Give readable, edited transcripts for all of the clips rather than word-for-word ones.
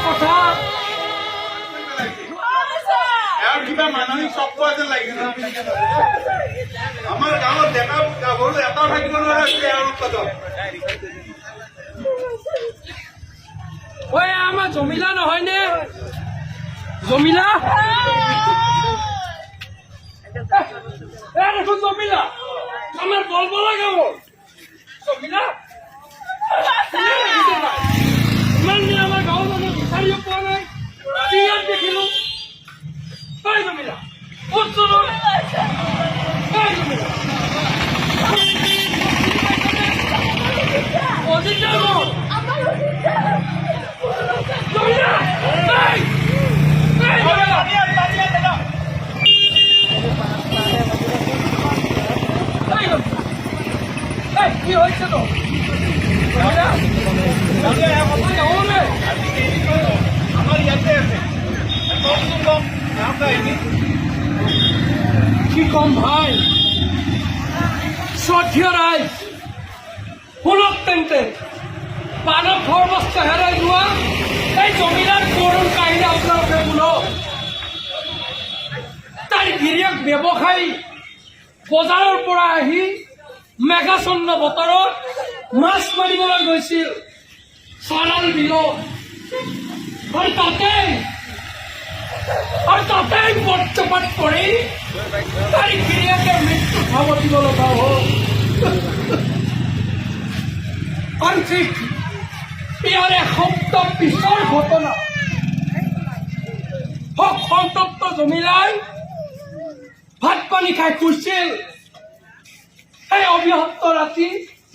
কথা। এওঁৰ কিবা মানসিক চক পোৱা যেন লাগিছে। আমাৰ গাঁৱত ডেকা গাভৰু এটাও থাকিব নোৱাৰা হৈছে এওঁৰ উৎপাতত। ঐ, আমাৰ জমিলা নহয়নে? জমিলা, এ দেখোন জমিলা, আমাৰ বলবলা গাঁৱৰ জমিলা। ইমান দিন আমাৰ গাঁৱৰ মানুহ বিচাৰিও পোৱা নাই, আজি ইয়াত দেখিলো। ঐ জমিলা, উঠচোন। ঐ জমিলা, অজিত যাব। জমিলা, এই! এই জমিলা! এই জমিলা! এই, কি হৈছে তো? জমিলা? জমিলা, আমাৰ ইয়াতে আছে। কওকচোন, কওক নাম কাহিনী। কি কম ভাই, শ্ৰদ্ধেয় ৰাইজ, শুনক তেন্তে মানৱ সৰ্বস্ব হেৰাই যোৱা এই জমিলাৰ কৰুণ কাহিনী আপোনালোকে শুনক। তাইৰ গিৰিয়েক ব্যৱসায়ী, বজাৰৰ পৰা আহি মেঘাচ্ছন্ন বতৰত মাছ মাৰিবলৈ গৈছিল চাৰাল বিলত আৰু তাতেই বজ্ৰপাত কৰি তাইৰ গিৰিয়েকে মৃত্যু সাৱটিব লগা হ'ল। আৰু ঠিক ইয়াৰ এসপ্তাহ পিছৰ ঘটনা, শোক সন্তপ্ত জমিলাই ভাত পানী খাই শুইছিল সেই অভিশপ্ত ৰাতি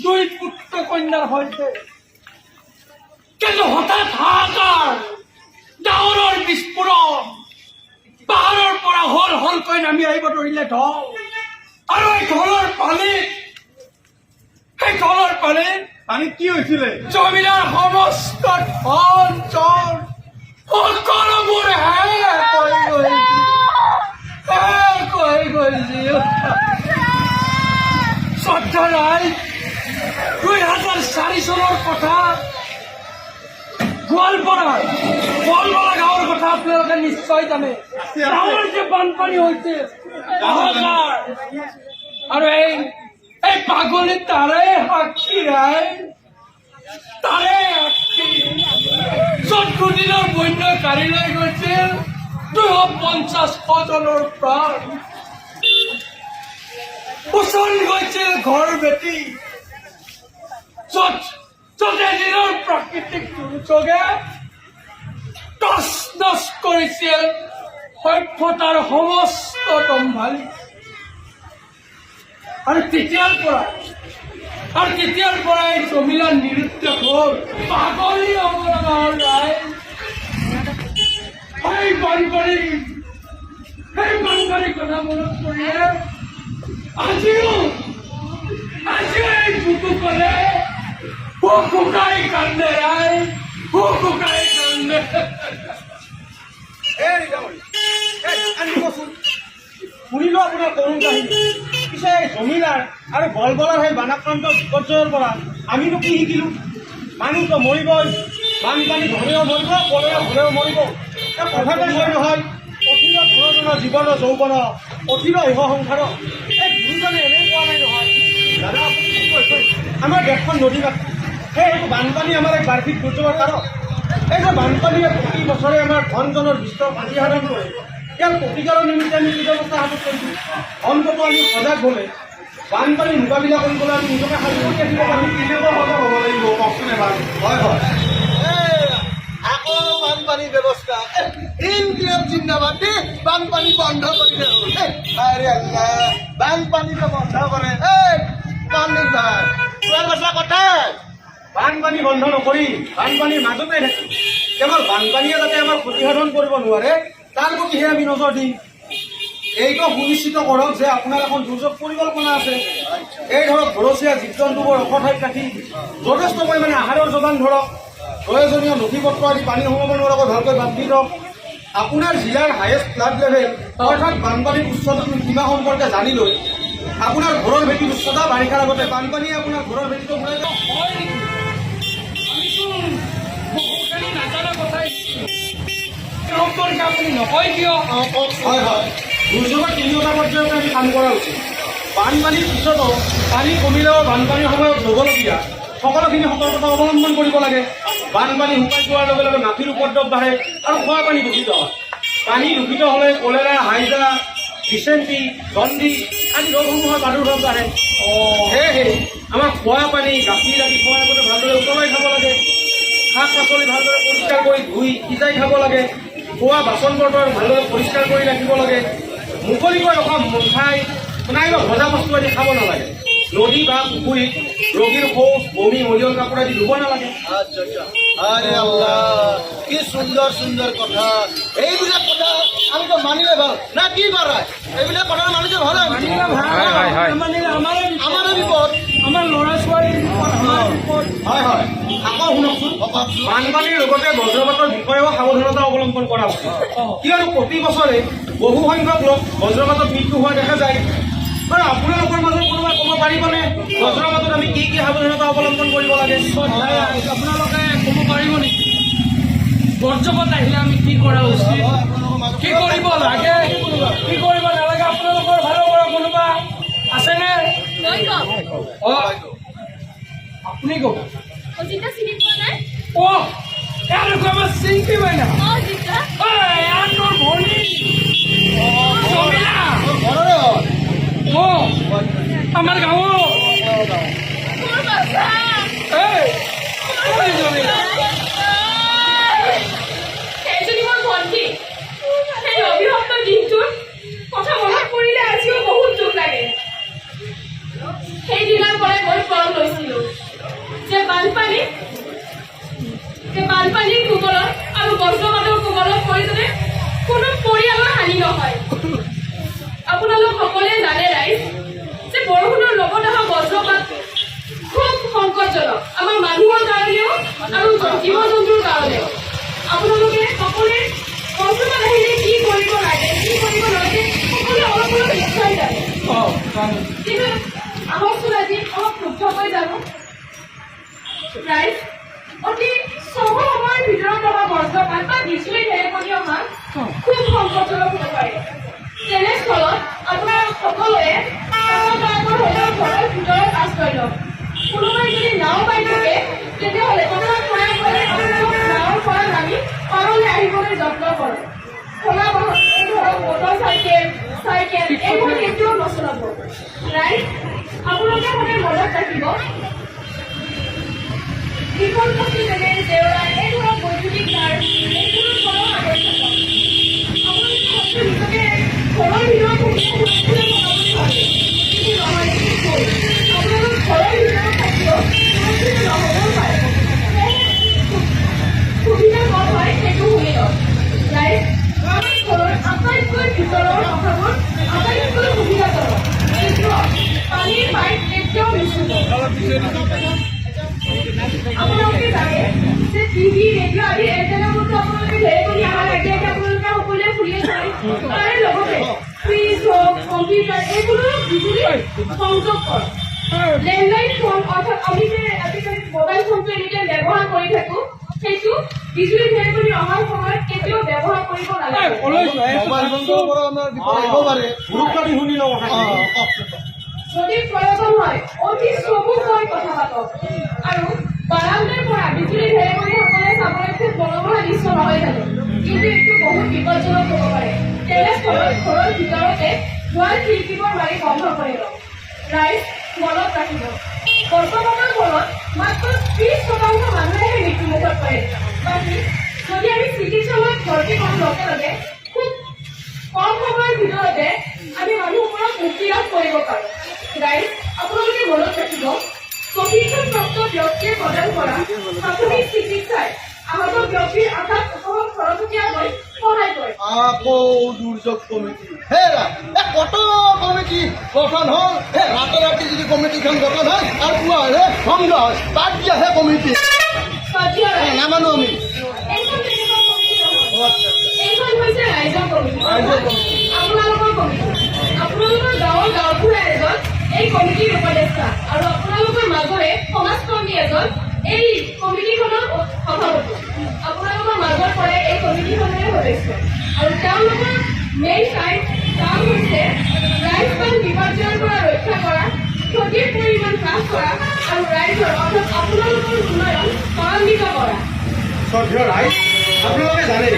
দুই পুত্ৰ কন্যাৰ সৈতে। কিন্তু হঠাৎ হাহাকাৰ, ডাৱৰৰ বিস্ফোৰণ, পাহাৰৰ পৰা হল হলকৈ নামি আহিব ধৰিলে ঢল। আৰু এই ঢলৰ পানীত, সেই ঢলৰ পানীত পানীত কি হৈছিলে? জমিলাৰ সমস্ত ধন জন সকলোবোৰ শেষ হৈ গৈছিল, শেষ হৈ গৈছিল। শ্ৰদ্ধা ৰাইজ, 2004 চনৰ কথা। গোৱালপাৰাৰ গোৱালপাৰা গাঁৱৰ কথা আপোনালোকে নিশ্চয় জানে। গাঁৱৰ যে বানপানী হৈছিল, হাহাকাৰ। আৰু এই পাগলী তাৰে সাক্ষী ৰাইজ, তাৰে সাক্ষী, য'ত দুদিনৰ বন্যাই কাঢ়ি লৈ গৈছিল 250 জনৰ প্ৰাণ, উচন গৈছিল ঘৰ ভেটি, য'ত য'ত এদিনৰ প্ৰাকৃতিক দুৰ্যোগে তচ নচ কৰিছিল সভ্যতাৰ সমস্ত দম্ভালি। আৰু তেতিয়াৰ পৰাই জমিলাৰ নিৰুদ্দেশ হ'ল। পাগলী হ'ব লগা হ'ল ৰাইজ। সেই বানপানীৰ কথা মনত পৰিলে আজিও এই বুকু কলে হুকহুকাই কান্দে ৰাইজ, হুকহুকাই কান্দে। এই ডাঙৰীয়া, এই আনিবচোন। শুনিলো আপোনাৰ কৰুণ কাহিনী। পিছে এই জমিলাৰ আৰু বলবলাৰ সেই বানাক্ৰান্ত বিপৰ্যয়ৰ পৰা আমিনো কি শিকিলো? মানুহতো মৰিবই, বানপানী ধৰেও মৰিব, কলেৰা হ'লেও মৰিব। এই কথাতে কয় নহয়, অথিৰ ধনজন জীৱন যৌৱন অথিৰ ইহ সংসাৰ। এই গুৰুজনে এনেই কোৱা নাই নহয়। দাদা, আপুনি কি কৈছে? আমাৰ দেশখন নদী মাতৃক, সেয়েহে বানপানী আমাৰ এক বাৰ্ষিক দুৰ্যোগৰ কাৰক। এই যে বানপানীয়ে প্ৰতি বছৰে আমাৰ ধন জনৰ বিস্তৰ ক্ষতি সাধন কৰে, ইয়াৰ প্ৰতিকাৰৰ নিমিত্তে আমি কি ব্যৱস্থা হাতত লৈছোঁ? অন্ততঃ আমি সজাগ হ'লে বানপানী মোকাবিলা কৰিবলৈ আমি নিজকে সাজু কৰি ৰাখিব আমি পাৰিম। কেনেকুৱা সজাগ হ'ব লাগিব, কওকচোন এবাৰ। হয়। আকৌ বানপানীৰ ব্যৱস্থা, ইনকিলাব জিন্দাবাদ দি বানপানী বন্ধ কৰিলে হ'ল। আৰে আল্লাহ, বানপানীটো বন্ধ কৰে। এই পানী ভাই, তোমাৰ কথা কথা। বানপানী বন্ধ নকৰি বানপানীৰ মাজতে থাকি কেৱল বানপানীয়ে যাতে আমাৰ ক্ষতি সাধন কৰিব নোৱাৰে, তাৰ প্ৰতিহে আমি নজৰ দিম। এইটো সুনিশ্চিত কৰক যে আপোনাৰ এখন দুৰ্যোগ পৰিকল্পনা আছে। এই ধৰক, ঘৰচীয়া জীৱ জন্তুবোৰ ওখ ঠাইত ৰাখি যথেষ্ট পৰিমাণে আহাৰৰ যোগান ধৰক। প্ৰয়োজনীয় নথি পত্ৰ আদি পানী সোমাব নোৱাৰাকৈ ভালকৈ বান্ধি দিয়ক। আপোনাৰ জিলাৰ হায়েষ্ট ফ্লাড লেভেল, অৰ্থাৎ বানপানীৰ উচ্চতা সীমা সম্পৰ্কে জানি লৈ আপোনাৰ ঘৰৰ ভেটিৰ উচ্চতা বাৰিষাৰ আগতে বানপানীয়ে আপোনাৰ ঘৰৰ ভেটিটো ঘূৰাই যাব। হয় নেকি? আমিচোন বহুখিনি নাজানা কথাই। নহয় কিয়? হয় হয়, দুৰ্যোগৰ তিনিওটা পৰ্যায়তে আমি কাম কৰা উচিত। বানপানীৰ পিছতো, পানী কমিলেও বানপানীৰ সময়ত ল'বলগীয়া সকলোখিনি সতৰ্কতা অৱলম্বন কৰিব লাগে। বানপানী শুকাই যোৱাৰ লগে লগে মাখিৰ উপদ্ৰৱ বাঢ়ে আৰু খোৱা পানী দূষিত হয়। পানী দূষিত হ'লে কলেৰা, হাইজা, ডিচেণ্ট্ৰি, জণ্ডিছ আদি ৰোগসমূহৰ প্ৰাদুৰ্ভাৱ বাঢ়ে। সেয়েহে আমাৰ খোৱা পানী, গাখীৰ আদি খোৱাৰ আগতে ভালদৰে উতলাই খাব লাগে। শাক পাচলি ভালদৰে পৰিষ্কাৰ কৰি ধুই সিজাই খাব লাগে। খোৱা বাচন বৰ্তন ভালদৰে পৰিষ্কাৰ কৰি ৰাখিব লাগে। মুকলিকৈ ৰখা ঠাই নাইবা ভজা বস্তু আদি খাব নালাগে। নদী বা পুখুৰীত ৰোগীৰ শৌচ, বমি, মলিয়ন কাপোৰ আদি ধুব নালাগে। আচ্ছা আচ্ছা, আৰে আল্লাহ, কি সুন্দৰ সুন্দৰ কথা! এইবিলাক কথা আমিতো মানিলে ভাল না কি কৰাই? এইবিলাক কথা মানিলে ভাল হয়। মানিলে ভাল, নামানিলে আমাৰে বিপদ। আমাৰে বিপদ। আমাৰ ল'ৰা ছোৱালীৰ বিপদ, আমাৰ বিপদ। হয় হয়, আকৌ শুনকচোন। কওকচোন। বানপানীৰ লগতে বজ্ৰপাতৰ বিষয়েও সাৱধানতা অৱলম্বন কৰা উচিত। কিয়নো প্ৰতি বছৰে বহু সংখ্যক লোক বজ্ৰপাতত মৃত্যু হোৱা দেখা যায়। বাৰু, আপোনালোকৰ মাজত কোনোবা ক'ব পাৰিবনে, বজ্ৰপাতত আমি কি কি সাৱধানতা অৱলম্বন কৰিব লাগে? আপোনালোকে ক'ব পাৰিব নেকি, বজ্ৰপাত আহিলে আমি কি কৰা উচিত, কি কৰিব লাগে, কি কৰিব নালাগে? আপোনালোকৰ ফালৰ পৰা কোনোবা আছেনে? মই কম। অ, আপুনি ক'ব। অ, জিতা, চিনি পোৱা নাই? অ, এয়া দেখোন আমাৰ চিংকি মাইনা। অ, জিতা। ঐ, এয়া তোৰ ভনী জমিলা। ঘৰৰে হয়। অ, আমাৰ গাঁৱৰ। মোৰ বাচা। এই ঐ জমিলা। সেইজনী মোৰ ভণ্টি। সেই অভিশপ্ত দিনটোৰ কথা মনত পৰিলে আজিও বহুত দুখ লাগে। সেইদিনাৰ পৰাই মই প্ৰণ লৈছিলো যে বানপানীৰ কবলত আৰু বজ্ৰপাতৰ কবলত পৰি যাতে কোনো পৰিয়ালৰ হানি নহয়। আপোনালোক সকলোৱে জানে ৰাইজ, যে বৰষুণৰ লগত অহা বজ্ৰপাত খুব সংকটজনক, আমাৰ মানুহৰ কাৰণেও আৰু জীৱ জন্তুৰ কাৰণেও। আপোনালোকে সকলোৱে বজ্ৰপাত আহিলে কি কৰিব লাগে, কি কৰিব নালাগে, সকলোৱে অলপ অলপ নিশ্চয় জানে। অ, জানো। কিন্তু আহকচোন, আজি অলপ শুদ্ধকৈ জানো। ৰাইজ, অতি চমু সময়ৰ ভিতৰত অহা বজ্ৰপাত বা বিজুলী ঢেৰেকনি অহা খুব সংকটজনক হ'ব পাৰে। তেনেস্থলত আপোনাৰ সকলোৱে ততাতৈয়াকৈ হ'লেও ঘৰৰ ভিতৰত আশ্ৰয় লওক। কোনোবাই যদি নাও পাই থাকে, তেতিয়াহ'লে ততাতৈয়াকৈ আপোনালোক নাৱৰ পৰা নামি পাৰলৈ আহিবলৈ যত্ন কৰক। খোলা বাহন, এই ধৰক মটৰ চাইকেল, চাইকেল, এইবোৰ কেতিয়াও নচলাব। ৰাইজ, আপোনালোকে সদায় মনত ৰাখিব, বিপদ বস্তু যেনে জেওৰা, এই ধৰক বৈদ্যুতিক তাঁৰ, এইবোৰৰ পৰাও আঁতৰি থাকক। আপোনালোকে হয়তো নিজকে ঘৰৰ ভিতৰত সোমাই সুৰক্ষিত থকা বুলি ভাবে, কিন্তু নহয়, এইটো ভুল। আপোনালোক ঘৰৰ ভিতৰত থাকিও সুৰক্ষিত নহ'বও পাৰে। সেয়েহে সুবিধা ক'ত হয়, সেইটো শুনি লওক। ৰাইজ, আমাৰ ঘৰৰ আটাইতকৈ ভিতৰৰ কথাবোৰ আটাইতকৈ সুবিধাজনক, কিন্তু পানীৰ পাইপ কেতিয়াও নুচুব। আপোনালোকে জানে যে টিভি, ৰেডিঅ' আদি এণ্টেনাবোৰতো আপোনালোকে ঢেৰেকনি অহাৰ আগে আগে আপোনালোকে সকলোৱে খুলিয়ে থয়। তাৰে লগতে ফ্ৰিজ হওক, কম্পিউটাৰ, এইবোৰো বিজুলী সংযোগ কৰক। লেণ্ডলাইন ফোন, অৰ্থাৎ আমি যে আজিকালি মোবাইল ফোনটো এনি টাইম ব্যৱহাৰ কৰি থাকো, সেইটো বিজুলী ঢেৰেকনি অহাৰ সময়ত কেতিয়াও ব্যৱহাৰ কৰিব নালাগে। কলৈ যোৱা? মোবাইল ফোনটোৰ পৰা আমাৰ বিপদ আহিব পাৰে। গুৰুত্ব দি শুনি লওঁ অ, কথাখিনি। কওকচোন। যদি প্ৰয়োজন হয়, অতি চমুকৈ কথা পাতক। আৰু বাৰান্দাৰ পৰা বিজুলী ঢেৰেকনি সকলে চাবলৈ খুব মনোমোহা দৃশ্য নহয় জানো? কিন্তু এইটো বহুত বিপদজনক হ'ব পাৰে। তেনেস্থলত ঘৰৰ ভিতৰতে দুৱাৰ খিৰিকীবোৰ মাৰি বন্ধ কৰি লওক। ৰাইজ, মনত ৰাখিব, বজ্ৰপাতৰ ফলত মাত্ৰ 30% মানুহেহে মৃত্যুমুখত পৰে। বাকী যদি আমি চিকিৎসালয়ত ভৰ্তি কৰোঁ, লগে লগে খুব কম সময়ৰ ভিতৰতে আমি মানুহবোৰক মুক্তি লাভ কৰিব পাৰোঁ। ৰাইজ, আপোনালোকে মনত ৰাখিব, প্ৰশিক্ষণপ্ৰাপ্ত ব্যক্তিয়ে প্ৰদান কৰা প্ৰাথমিক চিকিৎসাই আহত ব্যক্তিৰ আঘাত উপশম খৰতকীয়াকৈ সহায় কৰে। আকৌ দুৰ্যোগ কমিটি। হেৰা, এ কত কমিটি গঠন হ'ল। হে, ৰাতাৰাতি যদি কমিটিখন গঠন হয় আৰু পুৱা হ'লে ভংগ হয়, বাদ দিয়াহে কমিটি। শ্ৰদ্ধেয় ৰাইজ, নামানো আমি। এইখন তেনেকুৱা কমিটি নহয়। অ, আচ্ছা, আচ্ছা। এইখন হৈছে ৰাইজৰ কমিটি। ৰাইজৰ কমিটি। আপোনালোকৰ কমিটি। আপোনালোকৰ গাঁৱৰ গাঁওবুঢ়া এজন এই কমিটিৰ উপদেষ্টা আৰু আপোনালোকৰ মাজৰে সমাজকৰ্মী এজন এই কমিটিখনৰ সভাপতি। আপোনালোকৰ মাজৰ পৰাই এই কমিটিখনৰে সদস্য আৰু তেওঁলোকৰ শ্ৰদ্ধেয় ৰাইজ, আপোনালোকে জানে,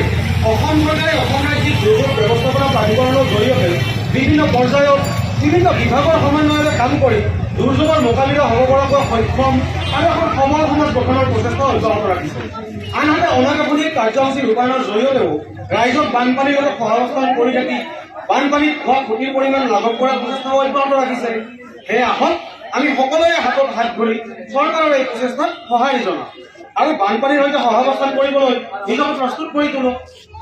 অসম চৰকাৰে অসম ৰাজ্যিক দুৰ্যোগ ব্যৱস্থাপনা প্ৰাধিকৰণৰ জৰিয়তে বিভিন্ন পৰ্যায়ত বিভিন্ন বিভাগৰ সমন্বয়ৰে কাম কৰি দুৰ্যোগৰ মোকাবিলা হ'ব পৰাকৈ সক্ষম আৰু এখন সমল সমাজ গঠনৰ প্ৰচেষ্টা অব্যাহত ৰাখিছে। আনহাতে অনাগাঁথনিৰ কাৰ্যসূচী ৰূপায়ণৰ জৰিয়তেও ৰাইজক বানপানীৰ লগত সহাৱস্থান কৰি থাকি বানপানীত হোৱা ক্ষতিৰ পৰিমাণ লাঘৱ কৰাৰ প্ৰচেষ্টাও অব্যাহত ৰাখিছে। সেয়ে আহক, আমি সকলোৱে হাতত হাত ধৰি চৰকাৰৰ এই প্ৰচেষ্টাত সঁহাৰি জনাওঁ আৰু বানপানীৰ সৈতে সহাৱস্থান কৰিবলৈ নিজকে প্ৰস্তুত কৰি তোলো।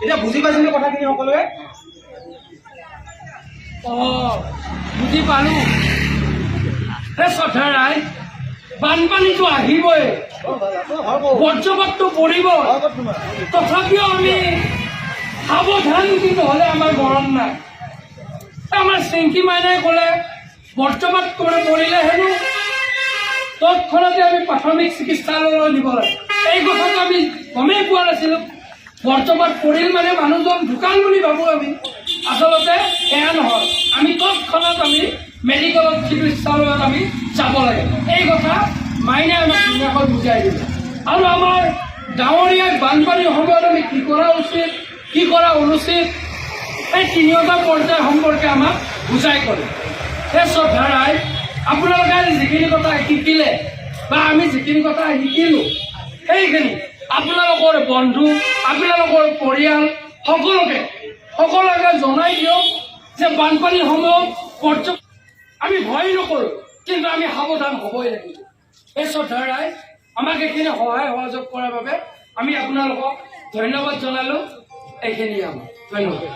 এতিয়া বুজি পাইছেনে কথাখিনি সকলোৱে? অ, বুজি পালো। হে শ্ৰদ্ধা ৰাইজ, বানপানীটো আহিবই, বজ্ৰপাতটো পৰিব, তথাপিও আমি সাৱধান কিন্তু হ'লে আমাৰ মৰণ নাই। আমাৰ চিংকি মাইনাই ক'লে, বজ্ৰপাত কৰে পৰিলে হেনো তৎক্ষণাতে আমি প্ৰাথমিক চিকিৎসালয়লৈ নিব লাগে। এই কথাটো আমি গমেই পোৱা নাছিলোঁ। বজ্ৰপাত পৰিল মানে মানুহজন ঢুকাল বুলি ভাবোঁ আমি। আচলতে সেয়া নহয়, আমি তৎক্ষণাত আমি মেডিকেলত, চিকিৎসালয়ত আমি যাব লাগে। এই কথা মাইনাই আমাক ধুনীয়াকৈ বুজাই দিলে। আৰু আমাৰ ডাৱৰীয়াক বানপানীৰ সময়ত আমি কি কৰা উচিত, কি কৰা অনুচিত, এই তিনিওটা পৰ্যায় সম্পৰ্কে আমাক বুজাই ক'লে। সেই শ্ৰদ্ধা ৰাইজ, আপোনালোকে আজি যিখিনি কথা শিকিলে বা আমি যিখিনি কথা শিকিলোঁ, সেইখিনি আপোনালোকৰ বন্ধু, আপোনালোকৰ পৰিয়াল সকলোকে সকলোকে জনাই দিয়ক যে বানপানীৰ সময়ত আমি ভয় নকৰোঁ, কিন্তু আমি সাৱধান হ'বই লাগিব। এই শ্ৰদ্ধা ৰাইজ, আমাক এইখিনি সহায় সহযোগ কৰাৰ বাবে আমি আপোনালোকক ধন্যবাদ জনালোঁ। এইখিনি আমাৰ ধন্যবাদ।